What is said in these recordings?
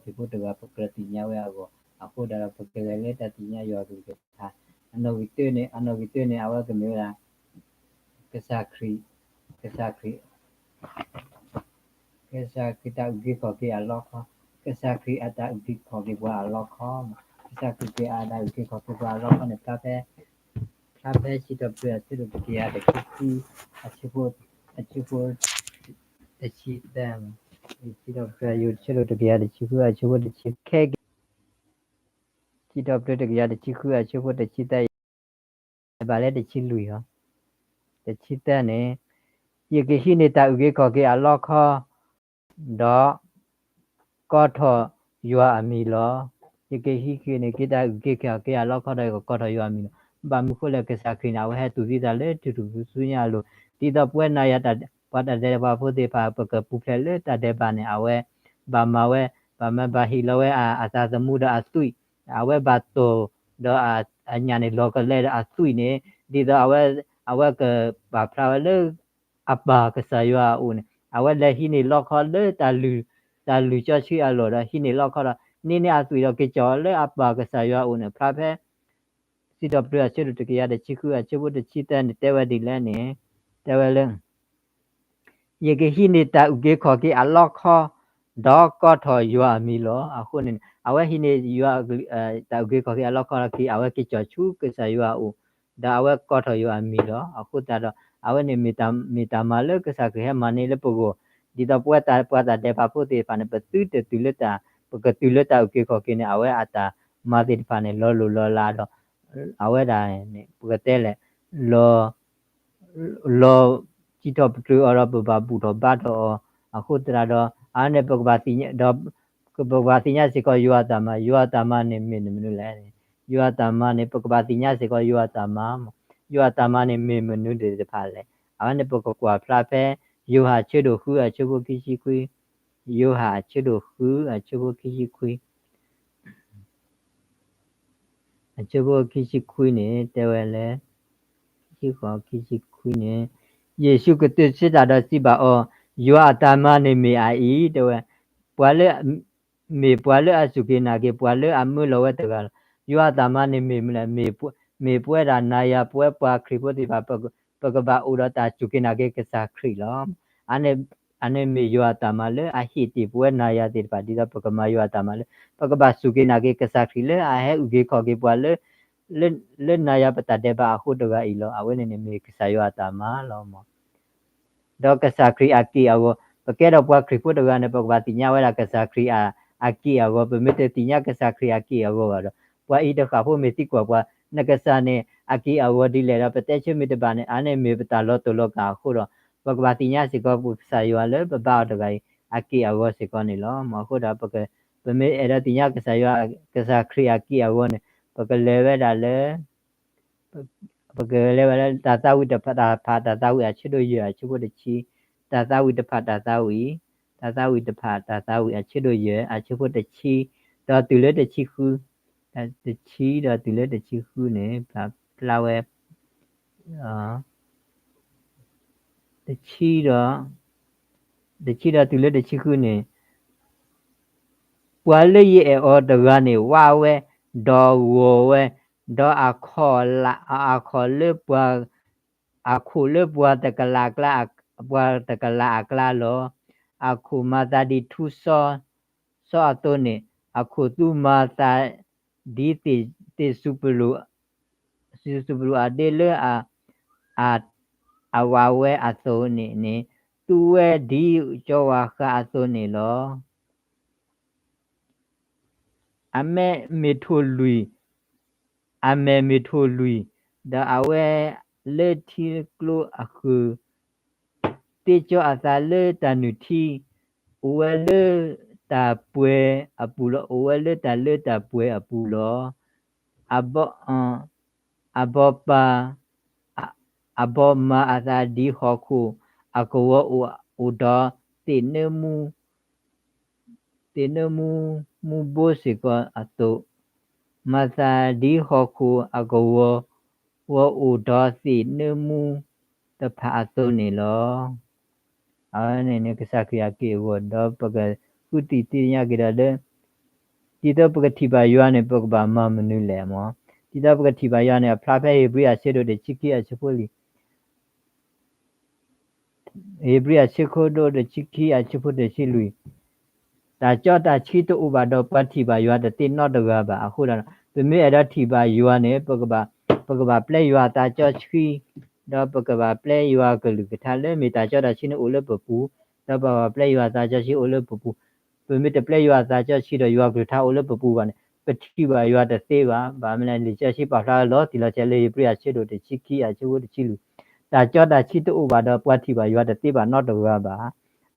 ပကမ့ၢ်ပှၤခရံာ်ဖိတဂၤ ပကြၢးသ့ၣ်ညါဝဲအဂီၢ် အဃိသတးဒီး ပကလဲၤလၢတၢ်သ့ၣ်ညါယွၤအကလုၢ်ကထါ, အနီၣ်ဂံၢ်တၢန့ၣ် အနီၣ်ဂံၢ်တၢန့ၣ် အဝဲကမ့ၢ်ဝဲဒၣ် ကစၢ်ခရံာ်, ကစၢ်ခရံာ် ကစၢ်ခရံာ်တၢ်အုၣ်က့ၤခီၣ်က့ၤအလီခီ, ကစၢ်ခရံာ်အတၢ်အုၣ်က့ၤခီၣ်က့ၤပှၤအလီခီ, ကစၢ်ခရံာ်က့ၤအတၢ်အုၣ်က့ၤခီၣ်က့ၤပှၤအလီခီန့ၣ် ဖျါဖဲ ဖျါဖဲစံးထီၣ်ပတြၢၤအဆၢဒိၣ်တကယၤတဆံဃု အဆၢဖိ, အဆၢဖိတဆံသၢ, စံးထီၣ်ပတြၢၤ အဆၢဒိၣ်တကယၤတဆံဃု အဆၢဖိတဆံသၢ, စံးထီၣ်ပတြၢၤတကယၤတဆံဃု အဆၢဖိတဆံသၢ ဘၣ်လၢတဆံလွံၢ်လီၤ. တဆံသၢန့ၣ်, ယကဟံးန့ၢ်တၢ်အုၣ်က့ၤခီၣ်က့ၤအလီခီ, ဒီး ကိးထီၣ်ယွၤအမံၤလီၤ. ယကဟံးန့ၢ်က့ၤတၢ်အုၣ်က့ၤခီၣ်က့ၤအလီခီ ဒီးယကကိးထီၣ်ယွၤအမံၤလီၤ. ဘၣ်မနုၤဃိလဲၣ် ကစၢ်ခရံာ်န့ၣ် အဝဲဟဲတူၢ်သံသးလၢထူၣ်ထူၣ်စုညါအလိၤ, ဒ်သိးပဝဲနၤယၤ ပှၤတၢ်ဒဲးဘးဖိသ့ၣ်တဖၣ် ပကပူၤဖျဲးလၢတၢ်ဒဲးဘးန့ၣ် အဝဲ ဘၣ်မၤဝဲ, ဘၣ်မၤဘၣ်ဟ့ၣ်လီၤဝဲအသးသမူဒီးအသွံၣ်, အဝဲဘၣ်တိၢ်ဒီးအညၣ်န့ၣ်လီၤကလဲဒီးအသွံၣ်န့ၣ်, ဒ်သိး အဝဲကပာ်ဖျါဝဲလၢ အပၢ်ကစၢ်ယွၤအအိၣ်န့ၣ် အဝဲလဲၤဟံးန့ၢ်လီခီလၢ တၢ်လုၢ်စီဆှံအလီၢ်ဒီး ဟံးန့ၢ်လီခီဒီး န့ၢ်န့ၢ်အသွံၣ်ဒီးက့ၤကီၤလၢအပၢ်ကစၢ်ယွၤအအိၣ်န့ၣ် ဖျါဖဲ စံးထီၣ်ပတြၢၤအဆၢဒိၣ်တကယၤတဆံဃု အဆၢဖိတဆံသၢန့ၣ် တဲဝဲဒ်လဲၣ်န့ၣ်, တဲဝဲလၢ ယကဟံးန့ၢ်တၢ်အုၣ်က့ၤခီၣ်က့ၤအလီခီ, ဒီးကိးထီၣ်ယွၤအမံၤလီၤ. အဃိန့ၣ် အဝဲဟံးန့ၢ် တၢ်အုၣ်က့ၤခီၣ်က့ၤအလီခီလီၤက့ၤ အဝဲက့ၤကီၤဆူကစၢ်ယွၤအအိၣ်, ဒီးအဝဲကိးထီၣ်ယွၤအမံၤလီၤ. အဃိသတးဒီး အဝဲန့ၣ်မ့ၢ်တၢ်မၤလၢကစၢ်ခရံာ်ဟဲမၤန့ၢ်လၢပဂီၢ်, ဒ်သိးပဝဲပှၤတၢ်ဒဲးဘးဖိသ့ၣ်တဖၣ်န့ၣ် ပသုတတုၤလၢတၢ်, ပကတုၤလၢတၢ်အုၣ်က့ၤခီၣ်က့ၤန့ၣ် အဝဲအတၢ်မၤသ့ၣ်တဖၣ်န့ၣ် လီၤလိၢ်လီၤလးဒီး အဝဲဒၣ်န့ၣ် ပကတဲလဲၣ်, လီၤ လီၤစံးထီၣ်ပတြၢၤအီၤဒီး ပဘၣ်ဘူၣ်ထီၣ်ဘါထီၣ်အီၤ, အဃိသတးဒီး အဝဲန့ၣ်ပကဘၣ်သ့ၣ်ညါဒီး ပကဘၣ်သ့ၣ်ညါစ့ၢ်ကီးယွၤအတၢ်မၤ, ယွၤအတၢ်မၤန့ၣ်မ့ၢ်မနုၤလဲၣ်. ယွၤအတၢ်မၤန့ၣ် ပကဘၣ်သ့ၣ်ညါစ့ၢ်ကီးယွၤအတၢ်မၤ, ယွၤအတၢ်မၤန့ၣ်မ့ၢ်မနုၤသ့ၣ်တဖၣ်လဲၣ်. အဝဲန့ၣ်ပကကွၢ်ဖျါဖဲ ယိၤဟၣ်အဆၢဒိၣ်ဃုအဆၢဖိခံဆံခွံ, ယိၤဟၣ်အဆၢဒိၣ်ဃုအဆၢဖိခံဆံခွံ အဆၢဖိခံဆံခွံန့ၣ် တဲဝဲလၢ ခံဆံဃိး ခံဆံခွံန့ၣ်, ယ့ၣ်ၡူးကတိၤဆၢတၢ်ဒီးစံးဘၣ်အီၤ, ယွၤအတၢ်မၤန့ၣ်မ့ၢ်အအံၤ, တဲဝဲ, ပှၤလၢ မ့ၢ်ပှၤလၢအစူၢ်က့ၤနာ်က့ၤ ပှၤလၢအမၢလီၤဝဲတဂၤလီၤ. ယွၤအတၢ်မၤန့ၣ်မ့ၢ်မနုၤလဲၣ်, မ့ၢ်ပဝဲဒၣ်နၤယၤ ပဝဲပှၤခရံာ်ဖိသ့ၣ်တဖၣ် ပကဘၣ်အိၣ်ဒီးတၢ်စူၢ်က့ၤနာ်က့ၤကစၢ်ခရံာ်လီၤ. အန့ၣ်မ့ၢ်ယွၤအတၢ်မၤလၢအဟ့ၣ်တ့ၢ်ပဝဲနၤယၤသ့ၣ်တဖၣ် ဒ်သိးပကမၤယွၤအတၢ်မၤလၢ ပကဘၣ်စူၢ်က့ၤနာ်က့ၤကစၢ်ခရံာ်လၢအဟဲအုၣ်က့ၤခီၣ်က့ၤပှၤလၢ လၢနၤယၤပတၢ်ဒဲးဘးအဃိတဂၤအံၤလီၤ. အဝဲန့ၣ်န့ၣ်မ့ၢ်ကစၢ်ယွၤအတၢ်မၤလီၤ. ဒီးကစၢ်ခရံာ်အက့ၢ်အဂီၤ, ပကဲထီၣ်ပှၤခရံာ်ဖိတဂၤန့ၣ် ပကဘၣ်သ့ၣ်ညါဝဲဒၣ်ကစၢ်ခရံာ်အက့ၢ်အဂီၤ, ပမ့ၢ်တသ့ၣ်ညါကစၢ်ခရံာ်အက့ၢ်အဂီၤဘၣ်ဒီး ပှၤအံၤတဃၣ်ဖိမ့ၢ်သံကွၢ်ပှၤ နကစၢ်န့ၣ် အက့ၢ်အဂီၤဒ်လဲၣ်ဒီး ပတဲဆၢမ့ၢ်တဘၣ်န့ၣ် အန့ၣ်မ့ၢ်ပတၢ်လီၤတူာ်လီၤကာ်အဃိဒီး ပကဘၣ်သ့ၣ်ညါစ့ၢ်ကီးပကစၢ်ယွၤလၢပဘါအီၤတဂၤအံၤ အက့ၢ်အဂီၤစ့ၢ်ကီးန့ၣ်လီၤ. အဃိဒီး ပမ့ၢ်အဲၣ်ဒိးသ့ၣ်ညါကစၢ်ယွၤ ကစၢ်ခရံာ်အက့ၢ်အဂီၤန့ၣ် ပကလဲၤဝဲဒၣ်လၢ ပကလဲၤဝဲလၢ တၢ်သးဝံၣ်တဖၣ် တၢ်သးဝံၣ်အဆၢဒိၣ်ယဲၢ်အဆၢဖိတဆံ, တၢ်သးဝံၣ်တဖၣ်တၢ်သးဝံၣ်, တၢ်သးဝံၣ်တဖၣ်တၢ်သးဝံၣ် အဆၢဒိၣ်ယဲၢ်အဆၢဖိတဆံ ဒီးတုၤလၢတဆံဃု, တဆံဒီးတုၤလၢတဆံဃုန့ၣ် ပဖျါဝဲ တဆံဒီး, တဆံဒီးတုၤလၢတဆံဃုန့ၣ် ပှၤလၢယအဲၣ်အီၤတဂၤန့ၣ် ဝးဝဲ, ဒီးဂီၤဝဲ, ဒီးအခီၣ်လၢပှၤ, အခိၣ်လၢပှၤတကလးအကျါ, ပှၤတကလးအကျါလီၤ. အခိၣ်မၤသးဒ်ထူစီ စီအသိးန့ၣ်, အခိၣ်သူမၤသးဒ်သ့ၣ်စူၤပလိၣ်, စူၤပလိၣ်အဒ့လၢ အဝးဝဲအသိးန့ၣ်န့ၣ်, သူဝဲဒ်ကၠီဝၣ်ဃးအသိးန့ၣ်လီၤ. အမဲာ်မ့ၢ်ထိၣ်လွံၢ်, အမဲာ်မ့ၢ်ထိၣ်လွံၢ်, ဒီးအဝဲလၢထံကျိအဃၢၤ, သ့ၣ်ကၠီအသးလၢတၢ်နုၢ်ထံ, အိၣ်ဝဲလၢတၢ်ပှဲၤအပူၤလီၤ, အိၣ်ဝဲလၢတၢ်လၢတၢ်ပှဲၤအပူၤလီၤ. အဘီ, အဘီပၢ်, အဘီမၤအသးဒ်ဟီၣ်ခိၣ်, အကဝီၤအိၣ်ဒီးသ့ၣ်နၢမူ သ့ၣ်နၢမူ မူဘိစ့ၢ်ကီးအသိး, မၤသးဒ်ဟီၣ်ခိၣ်အကဝီၤ, ဝီၤအိၣ်ဒီးသ့ၣ်နၢမူတဖၣ်အသိးန့ၣ်လီၤ. အဝဲန့ၣ်န့ၣ် ကစၢ်ခရံာ်အက့ၢ်အဂီၤ ဒီးပကဃုသ့ၣ်ညါက့ၤဒီးလၢ ဒ်သိးပကထံၣ်ဘၣ်ယွၤန့ၣ် ပကဘၣ်မၤမနုၤလဲၣ်မၢ်. ဒ်သိးပကထံၣ်ဘၣ်ယွၤန့ၣ် အဖျါဖဲဧ့ၤဘြံၤအဆၢဒိၣ်တဆံခံအဆၢဖိလွံၢ်, ဧ့ၤဘြံၤအဆၢဒိၣ်တဆံခံအဆၢဖိတဆံလွံၢ်, တၢ်ကၠီတၢ်ဆှံတအိၣ်ဘၣ်ဒီး ပှၤထံၣ်ဘၣ်ယွၤတသ့နီတဂၤဘၣ်. အဃိဒီး ပမ့ၢ်အဲၣ်ဒိးထံၣ်ဘၣ်ယွၤန့ၣ် ပကဘၣ်, ပကဘၣ်ပျဲယွၤအသးစီဆှံ, ဒီးပကဘၣ်ပျဲယွၤအကလုၢ်ကထါလၢမ့ၢ်တၢ်ကၠီတၢ်ဆှံန့ၣ်အိၣ်လၢပပူၤ, ဒီးပကဘၣ်ပျဲယွၤအသးစီဆှံအိၣ်လၢပပူၤ. ပမ့ၢ်တပျဲယွၤအသးစီဆှံဒီးယွၤကလုၢ်ကထါအိၣ်လၢပပူၤဘၣ်န့ၣ် ပထံၣ်ဘၣ်ယွၤတသ့ဘၣ်. ဘၣ်မနုၤလဲၣ် လံာ်စီဆှံပာ်ဖျါလီၤတံၢ်လီၤဆဲးလၢဧ့ၤဘြံၤအဆၢဒိၣ်တဆံခံအဆၢဖိတဆံလွံၢ်, တၢ်ကၠီတၢ်ဆှံတအိၣ်ဘၣ်ဒီး ပှၤထံၣ်ဘၣ်ယွၤတသ့ဘၣ်နီတဂၤဘၣ်.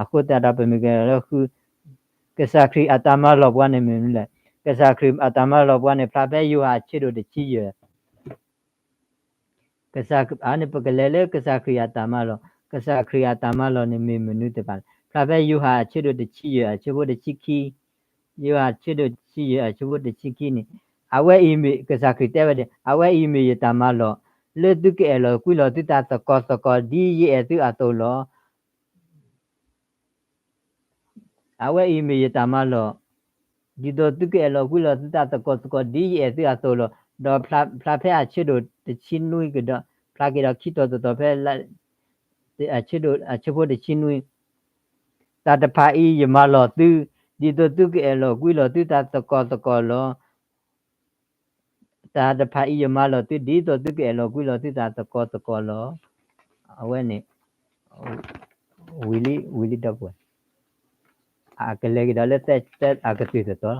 အဃိသတးဒီး ပမ့ၢ်ကလၢဃု ကစၢ်ခရံာ်အတၢ်မၤလီၤပှၤန့ၣ်မ့ၢ်မနုၤလဲၣ်. ကစၢ်ခရံာ်အတၢ်မၤလီၤပှၤန့ၣ် ဖျါဖဲယိၤဟၣ်အဆၢဒိၣ်တဆံယဲၢ် ကစၢ်ခရံာ် အန့ၣ် ပကလဲၤလၢကစၢ်ခရံာ်အတၢ်မၤလီၤ, ကစၢ်ခရံာ်အတၢ်မၤလီၤန့ၣ်မ့ၢ်မနုၤတဖၣ်လဲၣ်. ဖျါဖဲယိၤဟၣ်အဆၢဒိၣ်တဆံယဲၢ်အဆၢဖိတဆံခံ, ယိၤဟၣ်အဆၢဒိၣ်တဆံယဲၢ်အဆၢဖိတဆံခံန့ၣ်, အဝဲအံၤမ့ၢ် ကစၢ်ခရံာ်တဲဝဲဒၣ် အဝဲအံၤမ့ၢ်ယတၢ်မၤလီၤ, လၢသုကအဲၣ်လီၤကွံလီၤသုသးသကိးသကိး ဒ်ယအဲၣ်သုအသိးလီၤ. အဝဲအံၤမ့ၢ်ယတၢ်မၤလီၤ, ဒ်သိးသုကအဲၣ်လီၤကွံလီၤသုသးသကိးသကိး ဒ်ယအဲၣ်သုအသိးလီၤ. ဒီးဖျါဖဲအဆၢဒိၣ်တဆံနွံကဒီး, ဖျါက့ၤဒီးခံတီၤတတီၤဖဲ အဆၢဒိၣ် အဆၢဖိတဆံနွံ, တၢ်တဖၣ်အံၤယမၤလီၤသု, ဒ်သိးသုကအဲၣ်လီၤကွံလီၤသုသးသကိးသကိးလီၤ. တၢ်တဖၣ်အံၤယမၤလီၤသု ဒ်သိးသုကအဲၣ်လီၤကွံလီၤသုသးသကိးသကိးလီၤ. အဝဲန့ၣ် ဝံၤလံ ဝံၤလံဒီပုၢ်ဝဲၢ်, အကလဲၤကဒီးလၢ အကတၢၢ်တတီၤ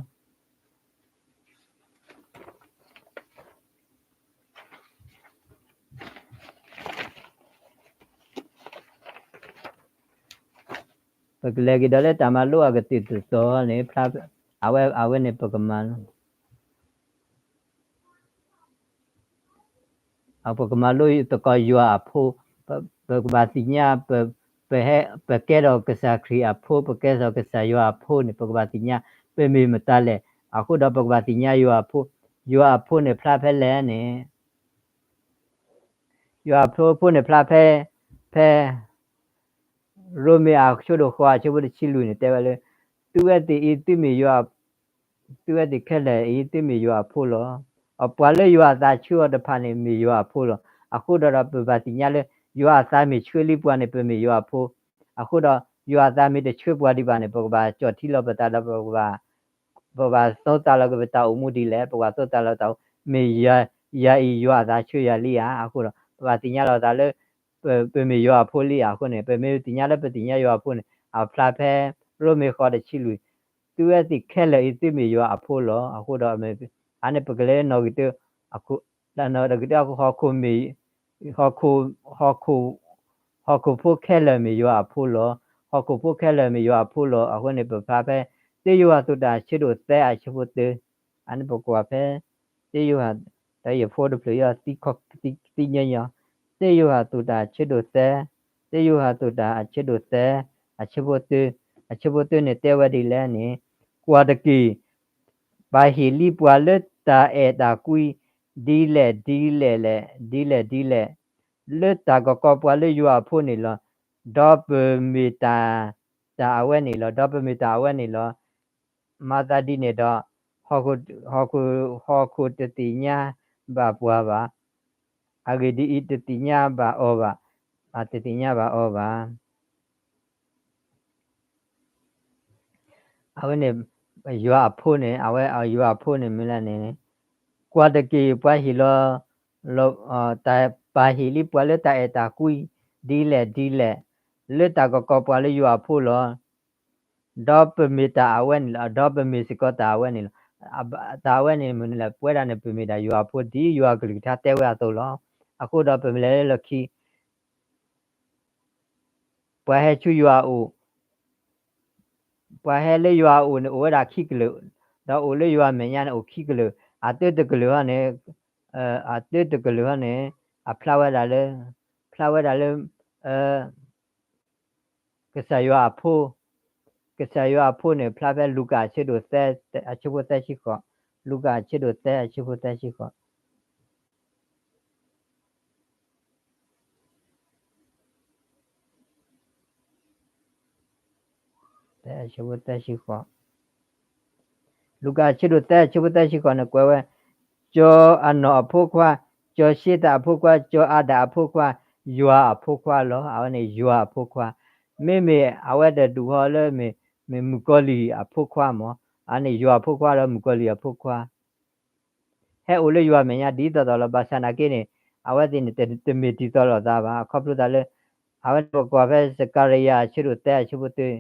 ပကလဲၤကဒီးလၢတၢ်မၤလိအကတၢၢ်တတီၤန့ၣ်, အဝဲ အဝဲန့ၣ်ပကမၤ ပကမၤလိသကိးယွၤအဖိ, ပကဘၣ်သ့ၣ်ညါ ပ ပဟဲ ပကဲထီၣ်ကစၢ်ခရံာ်အဖိ, ပကဲထီၣ်ကစၢ်ယွၤအဖိန့ၣ် ပကဘၣ်သ့ၣ်ညါ ပမ့ၢ်မတၤလဲၣ်. အဃိဒီးပကဘၣ်သ့ၣ်ညါယွၤအဖိ, ယွၤအဖိန့ၣ်ဖျါဖဲလဲၣ်န့ၣ်, ယွၤအဖိအဖိန့ၣ်ဖျါဖဲ ဖဲ ရိမ့ၤအဆၢဒိၣ်ဃိးအဆၢဖိတဆံလွံၢ်န့ၣ် တဲဝဲလၢ သုဝဲသ့ၣ်အံၤသုမ့ၢ်ယွၤ သုဝဲသ့ၣ်ခဲလၢာ်အံၤ သုမ့ၢ်ယွၤအဖိလီၤ. အပှၤလၢယွၤအသးဆှၢအီၤတဖၣ်န့ၣ် မ့ၢ်ယွၤအဖိလီၤ. အဃိဒီး ဒီးပဘၣ်သ့ၣ်ညါလၢ ယွၤအသးမ့ၢ်ဆှၢလံပှၤန့ၣ် ပမ့ၢ်ယွၤအဖိ. အဃိဒီး ယွၤအသးမ့ၢ်တဆှၢပှၤဒံးဘၣ်န့ၣ် ပကဘၣ်ကၠီၣ်ထံလီၤပသးဒီး ပကဘၣ်သိၣ်သးလီၤက့ၤပတၢ်အိၣ်မူဒ်လဲၣ်, ပကဘၣ်သိၣ်သးလီၤတၢ်အိၣ်မူ မ့ၢ်ယၤအံၤ ယွၤအသးဆှၢယၤလံဧါ. အဃိဒီး ပဘၣ်သ့ၣ်ညါလီၤသးလၢ ပမ့ၢ်ယွၤအဖိလံဧါ. အဃိန့ၣ် ပမ့ၢ်သ့ၣ်ညါလၢပသ့ၣ်ညါယွၤအဖိန့ၣ် အဖျါဖဲ ရိမ့ၤဃိးတဆံလွံၢ်, သုဝဲသ့ၣ်ခဲလၢာ်အံၤ သုမ့ၢ်ယွၤအဖိလီၤ. အဃိဒီး အန့ၣ်ပကလဲၤနီၣ်ဂံၢ်တၢ, တၢ်နီၣ်ဂံၢ်တၢ ဟီၣ်ခိၣ်မ့ၢ် ဟီၣ်ခိၣ် ဟီၣ်ခိၣ်ဖိခဲလၢာ်မ့ၢ်ယွၤအဖိလီၤ. ဟီၣ်ခိၣ်ဖိခဲလၢာ်မ့ၢ်ယွၤအဖိလီၤ. အဃိန့ၣ် ပဖျါဖဲ တၢယိၤဟၣ်အဆၢဒိၣ်သၢအဆၢဖိတၢ, အန့ၣ်ပကွၢ်ဖဲ တၢယိၤဟၣ် တၢယဖိတဖျၢၣ်အံၤ သံညီညီ, တၢယိၤဟၣ်အဆၢဒိၣ်သၢ, တၢယိၤဟၣ်အဆၢဒိၣ်သၢ အဆၢဖိတၢ, အဆၢဖိတၢန့ၣ်တဲဝဲဒ်လဲၣ်န့ၣ်, ကွၢ်တက့ၢ် ပၢ်ဟ့ၣ်လံပှၤလၢတၢ်အဲၣ်တၢ်ကွံ ဒ်လဲၣ်ဒ်လဲၣ်လဲၣ်, ဒ်လဲၣ်ဒ်လဲၣ်, လၢတၢ်ကကိးပှၤလၢယွၤအဖိန့ၣ်လီၤ. ဒီးပမ့ၢ်တၢ် တၢ်အဝဲန့ၣ်လီၤ. ဒီးပမ့ၢ်တၢ်အဝဲန့ၣ်လီၤ. မၤသးဒ်န့ၣ်ဒီး ဟီၣ်ခိၣ် ဟီၣ်ခိၣ်တသ့ၣ်ညါဘၣ်ပှၤဘၣ်. အဂ့ၢ်ဒ်အံၤ, တသ့ၣ်ညါဘၣ်အီၤဘၣ်. အတသ့ၣ်ညါဘၣ်အီၤဘၣ်. အဝဲန့ၣ် ယွၤအဖိန့ၣ်, အဝဲယွၤအဖိန့ၣ်မ့ၢ်လဲၣ်န့ၣ်, ကွၢ်တက့ၢ် ပှၤဟ့ၣ်လီၤ ပၢ်ဟ့ၣ်လံပှၤလၢတၢ်အဲၣ်တၢ်ကွံ ဒ်လဲၣ်ဒ်လဲၣ်, လၢတၢ်ကကိးပှၤလၢယွၤအဖိလီၤ. ဒီးပမ့ၢ်တၢ်အဝဲန့ၣ်လီၤ. ဒီးပမ့ၢ်စ့ၢ်ကီးတၢ်အဝဲန့ၣ်လီၤ. တၢ်အဝဲန့ၣ်မ့ၢ်မနုၤလဲၣ်, ပဝဲဒၣ်န့ၣ် ပမ့ၢ်ဒၣ်ယွၤအဖိ ဒ်ယွၤကလုၢ်ကထါတဲဝဲအသိးလီၤ. အဃိဒီးပမ့ၢ်လဲၤလၢလီၢ်ခံ ပှၤဟဲဆူယွၤအအိၣ်, ပှၤဟဲလၢယွၤအအိၣ်န့ၣ် အိၣ်ဝဲဒၣ်ခံကလုာ်, ဒီးအိၣ်လၢယွၤအမဲာ်ညါန့ၣ် အိၣ်ခံကလုာ်, အတၢတကလုာ်ဟီန့ၣ်, အတၢတကလုာ်ဟီန့ၣ် အဖျါဝဲဒၣ်လၢ, ဖျါဝဲဒၣ်လၢ ကစၢ်ယွၤအဖိ, ကစၢ်ယွၤအဖိန့ၣ် ဖျါဖဲလူၤကၣ်အဆၢဒိၣ်သၢ အဆၢဖိသၢဆံဃိး, လူၤကၣ်အဆၢဒိၣ်သၢအဆၢဖိသၢဆံဃိး သၢဆံဃိး လူၤကၣ်အဆၢဒိၣ်သၢအဆၢဖိသၢဆံဃိးန့ၣ် ကွဲးဝဲ, ကၠီၤအနီၢ်အဖိခွါ, ကၠီၤၡ့သးအဖိခွါ, ကၠီၤအၤဒၣ်အဖိခွါ, ယွၤအဖိခွါလီၤ. အဝဲန့ၣ်ယွၤအဖိခွါ, မ့မ့ၢ်အဝဲတဒူၣ်ဃီလၢ မ့ၢ်မုၣ်ကီၤလံၢ်အဖိခွါမး, အန့ၣ်ယွၤအဖိခွါလီၤ မုၣ်ကီၤလံၢ်အဖိခွါ ဟဲအိၣ်လၢယွၤမဲာ်ညါဒ်သိးသိးလီၤ. ဘၣ်ဆၣ်နာ်က့န့ၣ် အဝဲသ့ၣ်န့ၣ် တမ့ၢ်တံၤသကိးလိာ်သးဘၣ်. အခီဖျိသးလၢ အဝဲန့ၣ်ပကွၢ်ဖဲစကၤရယၤအဆၢဒိၣ်သၢအဆၢဖိတၢ